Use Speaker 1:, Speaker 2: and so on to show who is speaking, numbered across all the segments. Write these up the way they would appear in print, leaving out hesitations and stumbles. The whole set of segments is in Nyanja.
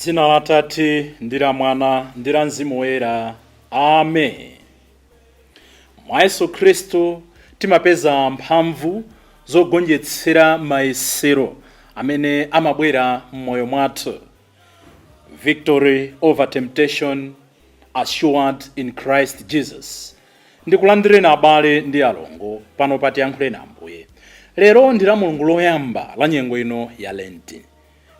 Speaker 1: Dzina la Atate ndi la Mwana ndi la Mzimu Woyera. Amen. Mwa Yesu Khristu timapeza mphamvu zogonjetsera mayesero amene amabwera m'moyo mwathu. Victory over temptation assured in Christ Jesus. Ndikulandireni abale ndi alongo pano pa Tiyankhuleni Ambuye. Lero ndi la Mulungu loyamba la nyengo ino ya Lenti.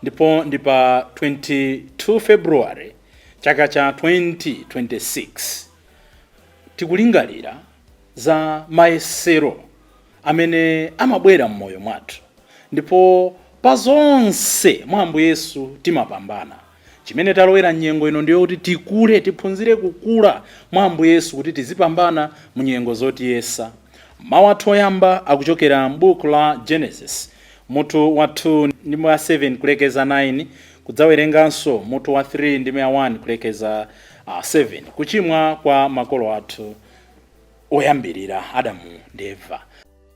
Speaker 1: Ndipo ndi pa 22 February chaka cha 2026. Tikulingalira za mayesero amene amabwera m'moyo mwathu ndipo pa zonse mwa Ambuye Yesu timapambana. Chimene talowera m'nyengo ino ndiyo kuti tikule, tiphunzire kukula mwa Ambuye Yesu kuti tizipambana mu nyengo zotiyesa. Mawu athu oyamba akuchokera m'buku la Genesis mutu wa 2 ndime ya 7 kulekeza 9, kudzawerenganso mutu wa 3 ndime ya 1 kulekeza 7, kuchimwa kwa makolo athu oyambirira Adamu ndi Eva.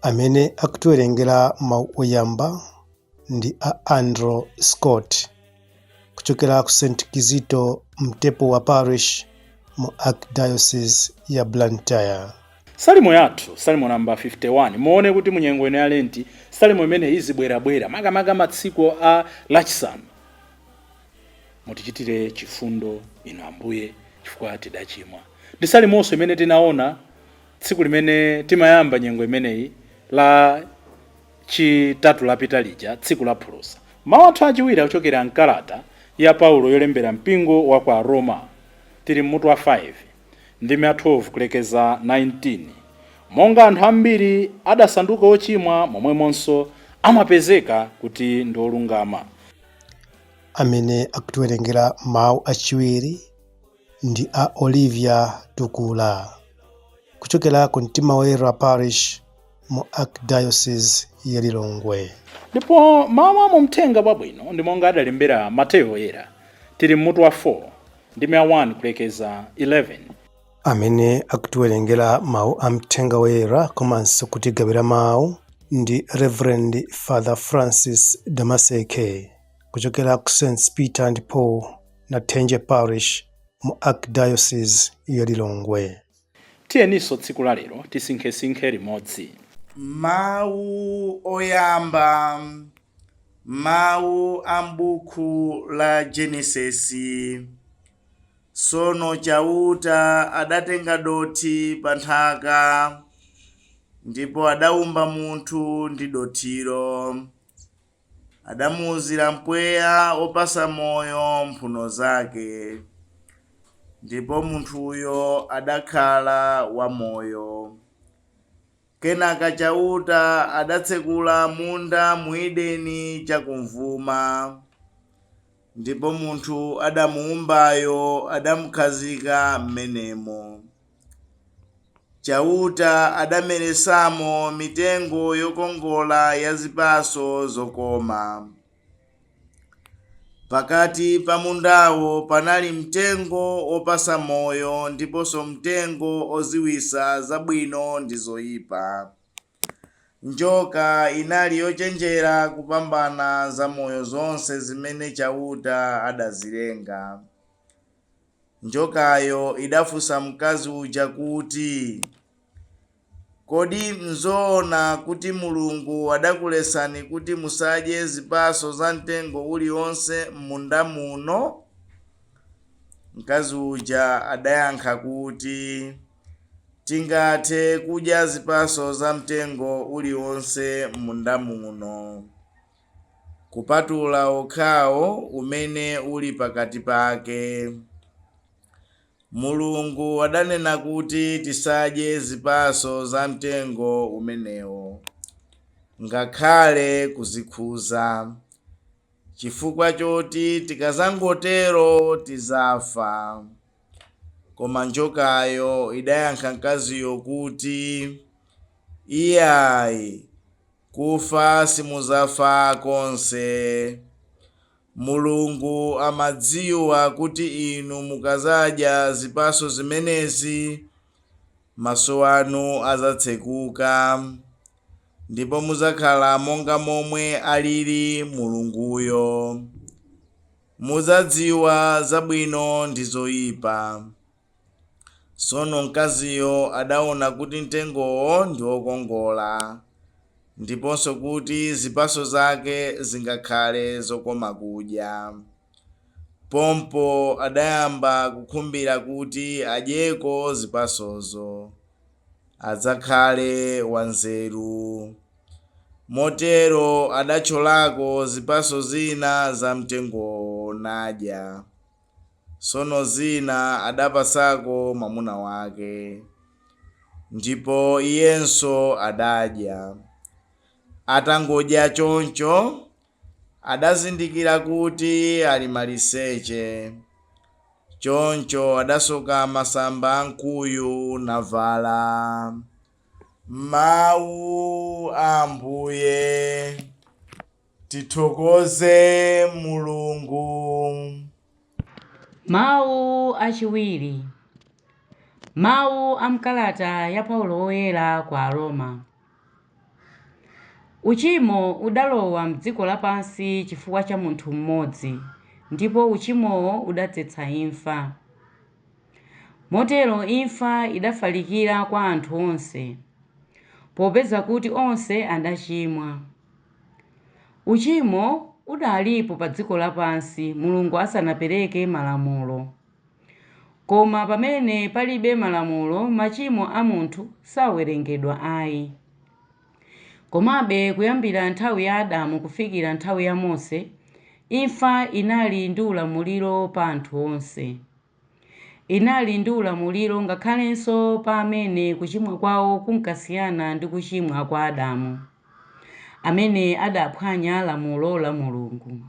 Speaker 2: Amene akutiwerengera mawu oyamba ndi a Andrew Scott kuchokera ku St Kizito Mtepuwa Parish mu Archdiocese ya Blantyre.
Speaker 1: Salimo yathu, Salimo namba 51. Muone kuti munyengo ino ya Lenti salimo imene izibwerabwera makamaka matsiku a Lachisanu. Mutichitire chifundo inu Ambuye, chifukwa tidachimwa. Ndi salimonso imene tinaona tsiku limene timayamba nyengo imeneyi la chitatu lapita lija, tsiku la phulusa. Mawu athu achiwiri akuchokera mkalata ya Paulo yolembera mpingo wa kwa Roma. Tili mmutu wa 5 ndime ya 12 kulekeza 19. Monga anthu ambiri adasanduka ochimwa, momwemonso amapezeka kuti ndi olungama.
Speaker 2: Amene akutiwerengera mawu achiwiri ndi a Olivia Tukula kuchokera ku Mtima Woyera Parish mu Archdiocese ya Lilongwe.
Speaker 1: Ndipo mawu a mu Mthenga Wabwino ndi monga adalembera Mateyo Woyera. Tili mmutu wa 4 ndime ya 1 kulekeza 11.
Speaker 2: Amene akutiwerengera mawu a Mthenga Woyera komanso kutigawira mawu ndi Reverend Father Francis Damaseke kuchokera ku St Peter and Paul Nathenje Parish mu Archdiocese ya Lilongwe.
Speaker 1: Tiyeninso tsiku la lero tisinkhesinkhe limodzi.
Speaker 3: Mawu oyamba, mawu a m'buku la Genesisi. Tsono Chauta adatenga dothi pa nthaka, ndipo adaumba munthu ndi dothilo. Adamuuzira mpweya wopatsa moyo m'mphuno zake, ndipo munthuyo adakhala wamoyo. Kenaka Chauta adatsekula munda mu Edeni chakumvuma, ndipo munthu adamuumbayo adamukhazika m'menemo. Chauta adameretsamo mitengo yokongola ya zipatso zokoma. Pakati pa mundawo panali mtengo wopatsa moyo ndiponso mtengo wodziwitsa zabwino ndi zoipa. Njoka inali yochenjera kupambana zamoyo zonse zimene Chauta adazilenga. Njokayo idafunsa mkazi uja kuti, Kodi nzoona kuti Mulungu adakuletsani kuti musadye zipatso za mtengo uliwonse m'munda muno? Mkazi uja adayankha kuti, Tingathe kudya zipatso za mtengo uliwonse m'munda muno, kupatula wokhawo umene uli pakati pake. Mulungu adanena kuti tisadye zipatso za mtengo umenewo, ngakhale kuzikhudza, chifukwa choti tikadzangotero tidzafa. Koma njokayo idayankha mkaziyo kuti, Iyai, kufa simudzafa konse. Mulungu amadziwa kuti inu mukadzadya zipatso zimenezi, maso anu adzatsekuka, ndipo mudzakhala monga momwe aliri Mulunguyo. Mudzadziwa zabwino ndi zoyipa. Tsono mkaziyo adaona kuti mtengowo ndi wokongola, ndiponso kuti zipatso zake zingakhale zokoma kudya. Pompo adayamba kukhumbira kuti adyeko zipatsozo, adzakhale wanzeru. Motero adathyolako zipatso zina za mtengowo nadya. Tsono zina adapatsako mwamuna wake, ndipo iyenso adadya. Atangodya choncho, adazindikira kuti ali maliseche. Choncho adasoka masamba amkuyu navala. Mawu a Ambuye. Tithokoze Mulungu.
Speaker 4: Mawu achiwiri. Mawu a mkalata ya Paulo woyera kwa Aroma. Uchimo udalowa mdziko lapansi chifukwa cha munthu mmodzi, ndipo uchimowo udadzetsa imfa. Motero imfa idafalikira kwa anthu onse, popeza kuti onse adachimwa. Uchimo udalipo pa dziko lapansi Mulungu asanapereke malamulo. Koma pamene palibe malamulo, machimo a munthu sawerengedwa ayi. Komabe kuyambira nthawi ya Adamu kufikira nthawi ya Mose, imfa inali ndi ulamuliro pa anthu onse. Inali ndi ulamuliro ngakhalenso pa amene kuchimwa kwawo kunkasiyana ndi kuchimwa kwa Adamu, amene adaphwanya lamulo la Mulungu.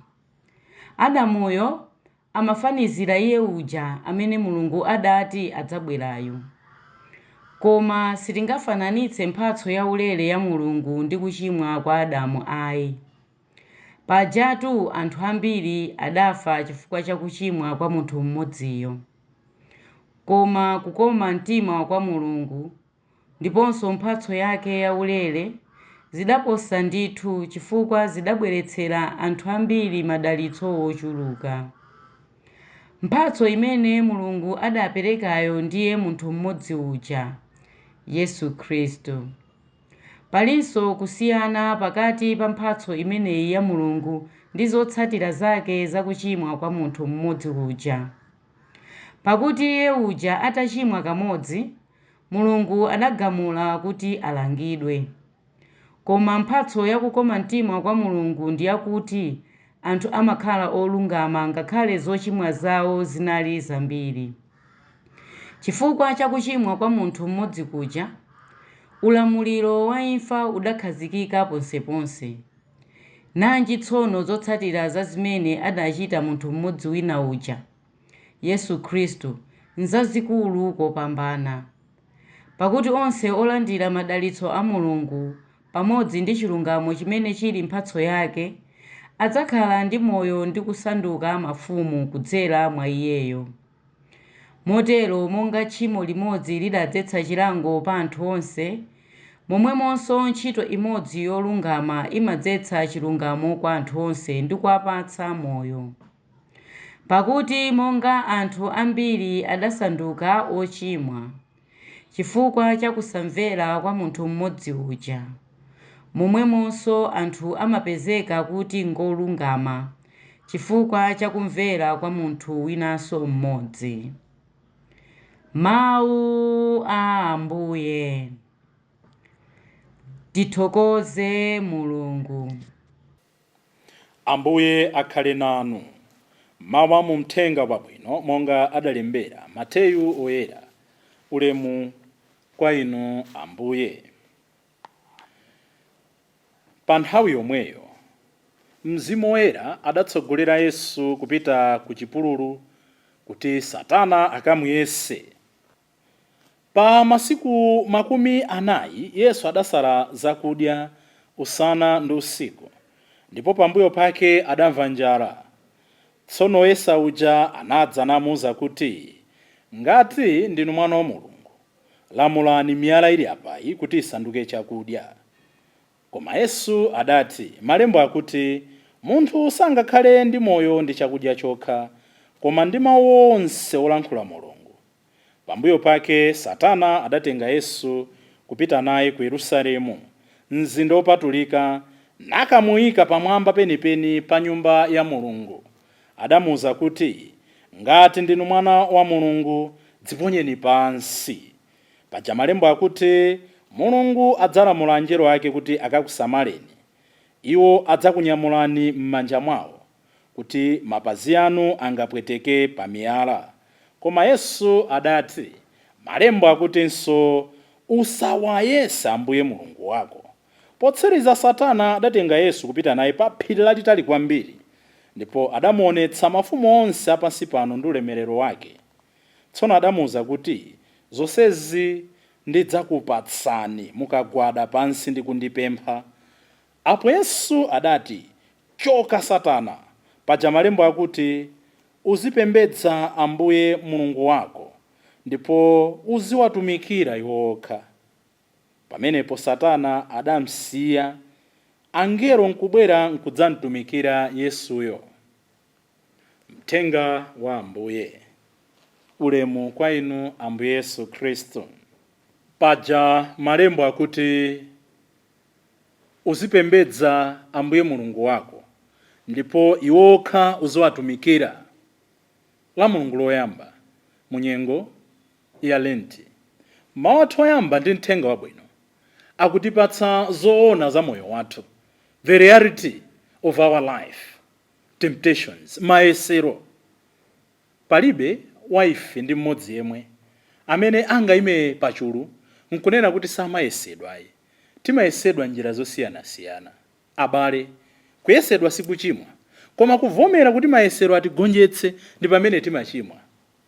Speaker 4: Adamuyo amafanizira iye uja amene Mulungu adati adzabwerayo. Koma sitingafananitse mphatso yaulere ya Mulungu ndi kuchimwa kwa Adamu ayi. Pajatu anthu ambiri adafa chifukwa cha kuchimwa kwa munthu mmodziyo. Koma kukoma mtima kwa Mulungu ndiponso mphatso yake yaulere zidaposa ndithu, chifukwa zidabweretsera anthu ambiri madalitso ochuluka. Mphatso imene Mulungu adaperekayo ndiye munthu mmodzi uja, Yesu Khristu. Palinso kusiyana pakati pa mphatso imeneyi ya Mulungu ndi zotsatira zake za kuchimwa kwa munthu mmodzi uja. Pakuti iye uja atachimwa kamodzi, Mulungu adagamula kuti alangidwe. Koma mphatso yakukoma mtima kwa Mulungu ndi yakuti anthu amakhala olungama ngakhale zochimwa zawo zinali zambiri. Chifukwa cha kuchimwa kwa munthu mmodzi kuja, ulamuliro wa imfa udakhazikika ponseponse. Nanji tsono zotsatira za zimene adachita munthu mmodzi wina uja, Yesu Khristu, nzazikulu kopambana. Pakuti onse olandira madalitso a Mulungu pamodzi ndi chilungamo chimene chili mphatso yake, adzakhala ndi moyo ndi kusanduka mafumu kudzera mwa iyeyo. Motero monga tchimo limodzi lidadzetsa chilango pa anthu onse, momwemonso ntchito imodzi yolungama imadzetsa chilungamo kwa anthu onse ndi kuwapatsa moyo. Pakuti monga anthu ambiri adasanduka ochimwa chifukwa cha kusamvera kwa munthu mmodzi uja, momwemonso anthu amapezeka kuti ngolungama chifukwa cha kumvera kwa munthu winanso mmodzi. Mawu a Ambuye. Tithokoze Mulungu.
Speaker 1: Ambuye akhale nanu. Mawu a mu Mthenga Wabwino monga adalembera Mateyu Oyera. Ulemu kwa inu Ambuye. Pa nthawi yomweyo Mzimu Woyera adatsogolera Yesu kupita ku chipululu kuti Satana akamuyese. Pa masiku 40 Yesu adasala zakudya usana ndi usiku, ndipo pambuyo pake adamva njala. Tsono woyesa uja anadza namuwuza kuti, Ngati ndinu Mwana wa Mulungu, lamulani miyala ili apayi kuti isanduke chakudya. Koma Yesu adati, Malembo akuti, Munthu sangakhale ndi moyo ndi chakudya chokha, koma ndi mawu onse olankhula Mulungu. Pambuyo pake Satana adatenga Yesu kupita naye ku Yerusalemu, mzinda wopatulika, nakamuyika pamwamba penipeni pa nyumba ya Mulungu. Adamuwuza kuti, "Ngati ndinu mwana wa Mulungu, dziponyeni pansi. Paja malembo akuti, Mulungu adzalamula angelo ake kuti akakusamaleni. Iwo adzakunyamulani m'manja mwawo, kuti mapazi anu angapweteke pa miyala." Koma Yesu adati, "Malembo akutinso, usawayesa Ambuye Mulungu wako." Potsiriza Satana adatenga Yesu kupita naye pa phiri lalitali kwambiri, ndipo adamuonetsa mafumu onse apansi pano ndi ulemerero wake. Tsono adamuwuza kuti, "Zonsezi ndidzakupatsani mukagwada pansi ndi kundipempha." Apo Yesu adati, "Choka Satana, paja malembo akuti, uzipembedza Ambuye Mulungu wako, ndipo uziwatumikira iwo okha." Pamenepo Satana adamsiya, angelo nkubwera nkudzamtumikira Yesuyo. Mthenga wa Ambuye. Ulemu kwa inu, Ambuye Yesu Khristu. Paja malembo akuti, uzipembedza Ambuye Mulungu wako, ndipo iwo okha uziwatumikira. La Mulungu loyamba mu nyengo ya Lenti, mawu athu oyamba ndi mthenga wabwino akutipatsa zoona za moyo wathu, the reality of our life, temptations, mayesero. Palibe wa ife ndi mmodzi yemwe amene angayime pachulu nkunena kuti samayesedwa ayi. Timayesedwa njira zosiyanasiyana. Abale, kuyesedwa sikuchimwa, koma kuvomera kuti mayesero atigonjetse ndi pamene timachimwa.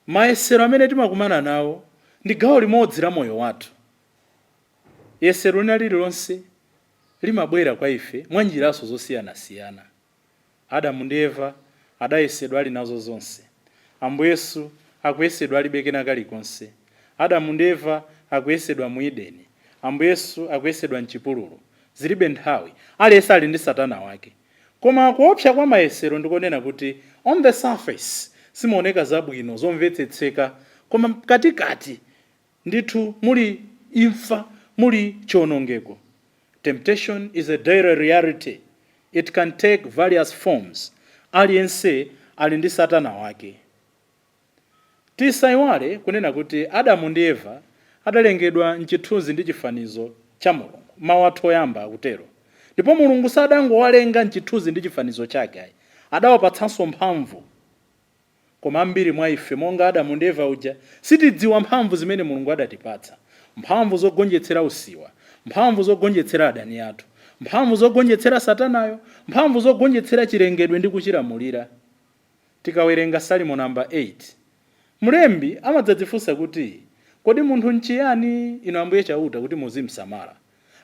Speaker 1: Mayesero amene timakumana nawo ndi gawo limodzi la moyo wathu. Yesero lina lililonse limabwera kwa ife mwa njiraso zosiyanasiyana. Adamu ndi Eva adayesedwa ali nazo zonse. Ambuye Yesu akuyesedwa alibe kena kalikonse. Adamu ndi Eva akuyesedwa mu Edeni, Ambuye Yesu akuyesedwa mchipululu. Zilibe nthawi, aliyense ali ndi satana wake. Koma kuopsa kwa mayesero ndikonena kuti on the surface simaoneka zabwino zomvetsetseka, koma mkatikati ndithu muli imfa, muli chiwonongeko. Temptation is a daily reality. It can take various forms. Aliyense ali ndi satana wake. Tisayiwale kunena kuti Adamu ndi Eva adalengedwa mchithunzi ndi chifanizo cha Mulungu. Mawu athu oyamba akutero. Ndipo Mulungu sadangowalenga mchithunzi ndi chifanizo chake ayi, adawapatsanso mphamvu. Koma ambiri mwa ife, monga Adamu ndi Eva uja, sitidziwa mphamvu zimene Mulungu adatipatsa: mphamvu zogonjetsera usiwa, mphamvu zogonjetsera adani athu, mphamvu zogonjetsera satanayo, mphamvu zogonjetsera chilengedwe ndi kuchilamulira. Tikawerenga Salimo namba 8, mlembi amadzadzifunsa kuti, "Kodi munthu nchiyani, inu Ambuye Chauta, kuti muzimsamala?"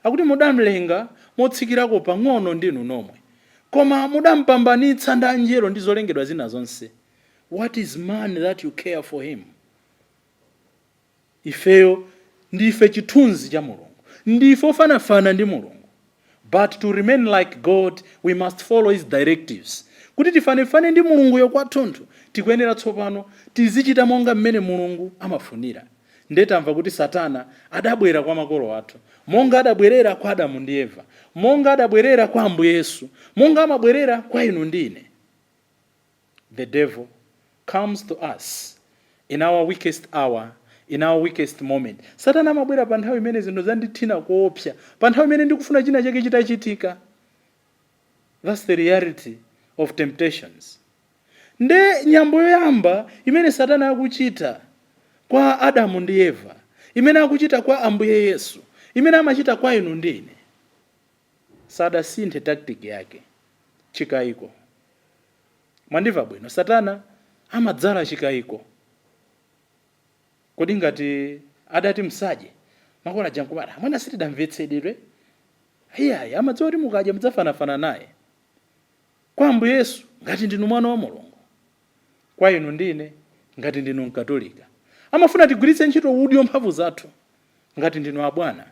Speaker 1: Akuti mudamlenga motsikirako pang'ono ndinu nomwe, koma mudampambanitsa ndi anjelo ndi zolengedwa zina zonse. What is man that you care for him? Ifeyo ndife chithunzi cha Mulungu, ndife ofanafana ndi Mulungu, but to remain like God we must follow his directives. Kuti tifanefane ndi Mulunguyo kwathunthu, tikuyenera tsopano tizichita monga mmene Mulungu amafunira. Ndetamva kuti Satana adabwera kwa makolo athu, monga adabwerera kwa Adamu ndi Eva, monga adabwerera kwa Ambuye Yesu, monga amabwerera kwa inu ndi ine. The devil comes to us in our weakest hour, in our weakest moment. Satana amabwera pa nthawi imene zinthu zandithina koopsa, pa nthawi imene ndikufuna china chake chitachitika. That's the reality of temptations. Nde nyambo yoyamba imene Satana akuchita kwa Adamu ndi Eva, imene akuchita kwa Ambuye Yesu, imene amachita kwa inu ndi ine, sadasinthe tactic yake: chikayiko. Mwandimva bwino? Satana amadzala chikayiko. Kodi ngati adati msadye, makolo aja nkumati, "Amwana, sitidamvetsedwe iyayi, amadziwa kuti mukadya mudzafanafana naye." Kwa Ambuye Yesu, "Ngati ndinu mwana wa Mulungu." Kwa inu ndine, "Ngati ndinu Mkatolika." Amafuna tigwiritse ntchito udyo mphamvu zathu. "Ngati ndinu abwana,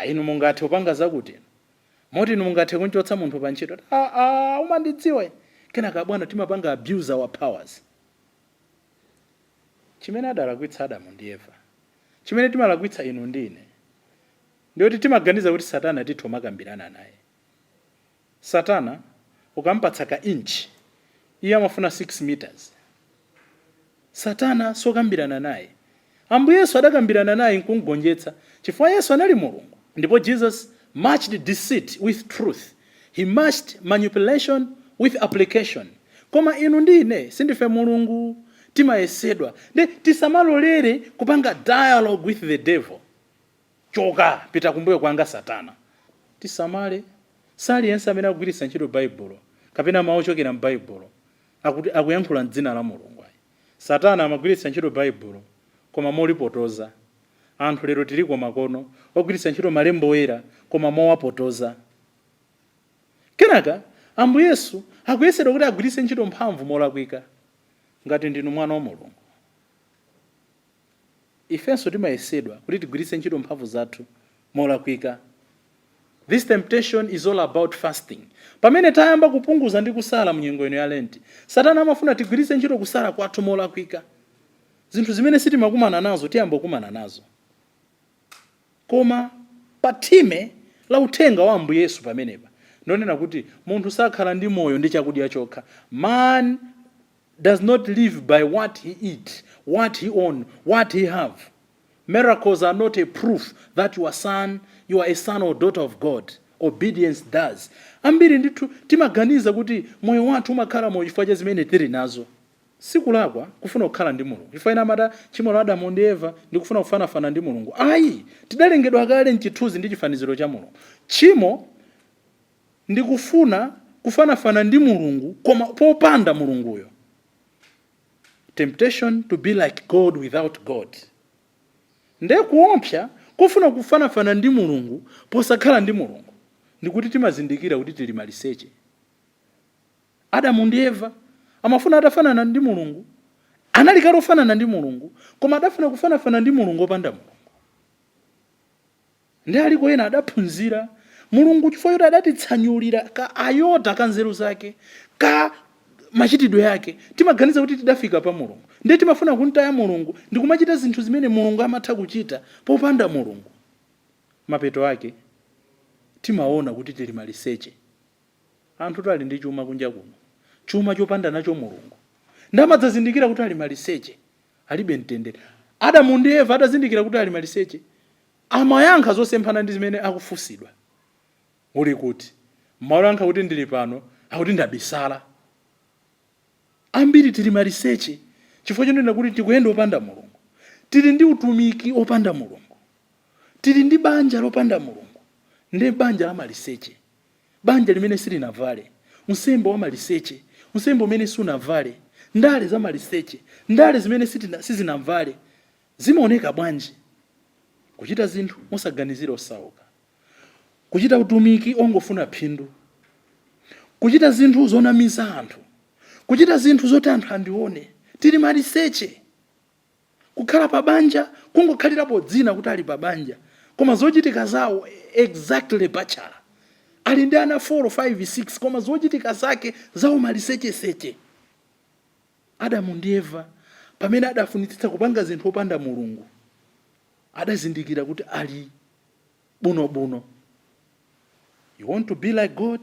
Speaker 1: inu mungathe kupanga zakuti." Moti inu mungathe kunchotsa munthu pa ntchito, "Ah, ah, umandidziwa ine." Kenaka bwana timapanga abuse our powers. Chimene adalakwitsa Adamu ndi Eva, chimene timalakwitsa inu ndi ine, ndiyoti timaganiza kuti Satana tithu makambirana naye. Satana ukampatsa ka inch, iye amafuna 6 meters. Satana sokambirana naye. Ambuye Yesu adakambirana naye nkumgonjetsa, chifukwa Yesu anali Mulungu. Ndipo Jesus matched deceit with truth, he matched manipulation with application. Koma inu ndi ine sindife Mulungu, timayesedwa. Ndi tisamalolere kupanga dialogue with the devil. "Choka, pita kumbuyo kwanga, Satana." Tisamale. Saliyense amene akugwiritsa ntchito Baibulo kapena mawu ochokera m'Baibulo akuti akuyankhula mdzina la Mulungu ayi. Satana amagwiritsa ntchito Baibulo koma molipotoza. Anthu lero tiliko makono ogwiritsa ntchito malembo oyera koma mowapotoza. Kenaka Ambuye Yesu akuyesedwa kuti agwiritse ntchito mphamvu molakwika. "Ngati ndinu mwana wa Mulungu." Ifenso timayesedwa kuti tigwiritse ntchito mphamvu zathu molakwika. This temptation is all about fasting. Pamene tayamba kupunguza ndi kusala munyengo ino ya Lenti, Satana amafuna tigwiritse ntchito kusala kwathu molakwika. Zinthu zimene sitimakumana nazo tiyamba kukumana nazo. Koma pa theme la uthenga wa Ambuye Yesu pamenepa ndonena kuti munthu sakhala ndi moyo ndi chakudya chokha. Man does not live by what he eat, what he own, what he have. Miracles are not a proof that you are a son or daughter of God. Obedience does. Ambiri ndithu timaganiza kuti moyo wathu umakhala moyo chifukwa cha zimene tili nazo. Sikulakwa kufuna kukhala ndi Mulungu, chifukwa ena amati tchimo la Adamu ndi Eva ndi kufuna kufanafana ndi Mulungu. Ayi, tidalengedwa kale mchithunzi ndi chifaniziro cha Mulungu. Tchimo ndi kufuna kufanafana ndi Mulungu koma popanda Mulunguyo. Temptation to be like God without God. Nde kuopsa kufuna kufanafana ndi Mulungu posakhala ndi Mulungu ndikuti timazindikira kuti tili maliseche. Adamu ndi Eva amafuna atafanana ndi Mulungu. Anali kale ofanana ndi Mulungu, koma adafuna kufanafana ndi Mulungu opanda Mulungu. Ndi aliko ena adaphunzira Mulungu chifukwa choti adatitsanyulira ka iota ka nzeru zake, ka machitidwe yake, timaganiza kuti tidafika pa Mulungu. Ndiye timafuna kuntaya Mulungu ndi kumachita zinthu zimene Mulungu amatha kuchita popanda Mulungu. Mapeto ake timaona kuti tili maliseche. Anthu tali ndi chuma kunja kuno, chuma chopanda nacho Mulungu, ndi amadzazindikira kuti ali maliseche, alibe mtendere. Adamu ndi Eva atazindikira kuti ali maliseche, amayankha zosemphana ndi zimene akufunsidwa. "Uli kuti?" Mmalo yankha kuti, "Ndili pano," akuti, "Ndabisala." Ambiri tili maliseche chifukwa chonena kuti tikuyenda opanda Mulungu. Tili ndi utumiki opanda Mulungu, tili ndi banja lopanda Mulungu. Ndi banja la maliseche, banja limene silinavale, unsembe wa maliseche, unsembe umene sunavale, ndale za maliseche, ndale zimene sizinavale. Zimaoneka bwanji? Kuchita zinthu mosaganizira osauka, kuchita utumiki ongofuna phindu, kuchita zinthu zonamiza anthu, kuchita zinthu zoti anthu andione. Tili maliseche. Kukhala pa banja, kungokhalirapo dzina kuti ali pa banja, koma zochitika zawo exactly bachelor. Ali ndi ana 4, 5, 6, koma zochitika zake zawo malisecheseche. Adamu ndi Eva pamene adafunitsitsa kupanga zinthu opanda Mulungu, adazindikira kuti ali bunobuno. You want to be like God?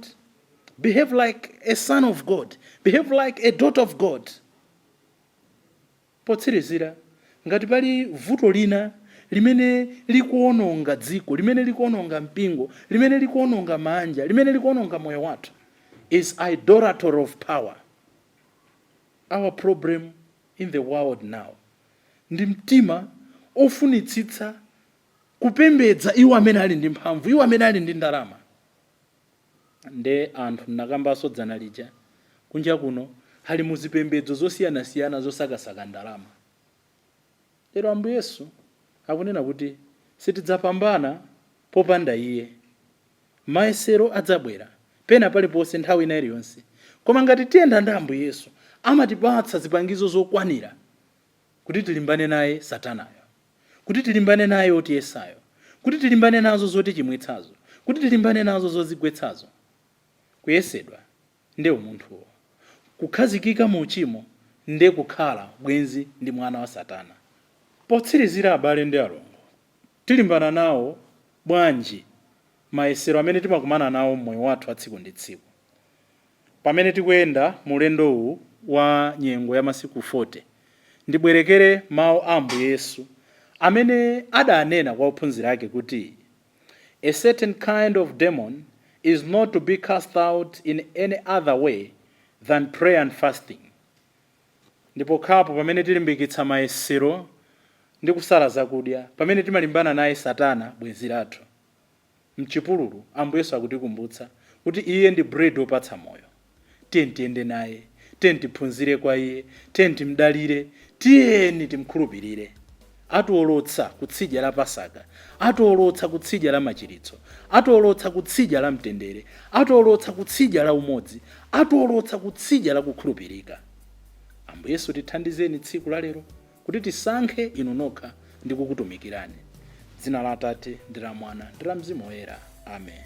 Speaker 1: Behave like a son of God, behave like a daughter of God. Potsirizira, ngati pali vuto lina limene likuononga dziko, limene likuononga mpingo, limene likuononga manja, limene likuononga moyo wathu, is idolatry of power. Our problem in the world now ndi mtima ofunitsitsa kupembedza iwo amene ali ndi mphamvu, iwo amene ali ndi ndalama. Nde anthu nakambanso dzana lija, kunja kuno ali muzipembedzo zosiyanasiyana zosakasaka ndalama. Lero Ambuye Yesu akunena kuti sitidzapambana popanda iye. Mayesero adzabwera pena paliponse, nthawi ina iliyonse, koma ngati tiyenda ndi Ambuye Yesu, amatipatsa zipangizo zokwanira kuti tilimbane naye Satanayo, kuti tilimbane naye otiyesayo, kuti tilimbane nazo zotichimwitsazo, Kuti tilimbane nazo zozigwetsazo. Kuyesedwa nde umunthuwo, kukhazikika mu uchimo nde kukhala bwenzi ndi mwana wa Satana. Potsirizira, abale ndi alongo, tilimbana nawo bwanji mayesero amene timakumana nawo mmoyo wathu wa tsiku ndi tsiku pamene tikuyenda mulendo uwu wa nyengo ya masiku 40? Ndibwerekere mawu a Ambuye Yesu amene adanena kwa ophunzira ake kuti, "A certain kind of demon is not to be cast out in any other way than prayer and fasting." Ndipo khapo pamene tilimbikitsa mayesero ndi kusala zakudya, pamene timalimbana naye Satana bwenzi lathu mchipululu. Ambuye Yesu akutikumbutsa kuti iye ndi bread wopatsa moyo. Tiyeni tiyende naye, tiyeni tiphunzire kwa iye, tiyeni timdalire, tiyeni timkhulupirire. Atiwolotsa kutsidya la Pasaka, atiwolotsa kutsidya la machiritso, atiwolotsa kutsidya la mtendere, atiwolotsa kutsidya la umodzi, atiwolotsa kutsidya la kukhulupirika. Ambuye Yesu, tithandizeni tsiku la lero kuti tisankhe inu nokha ndi kukutumikirani. Dzina la Atate ndi la Mwana ndi la Mzimu Woyera, amen.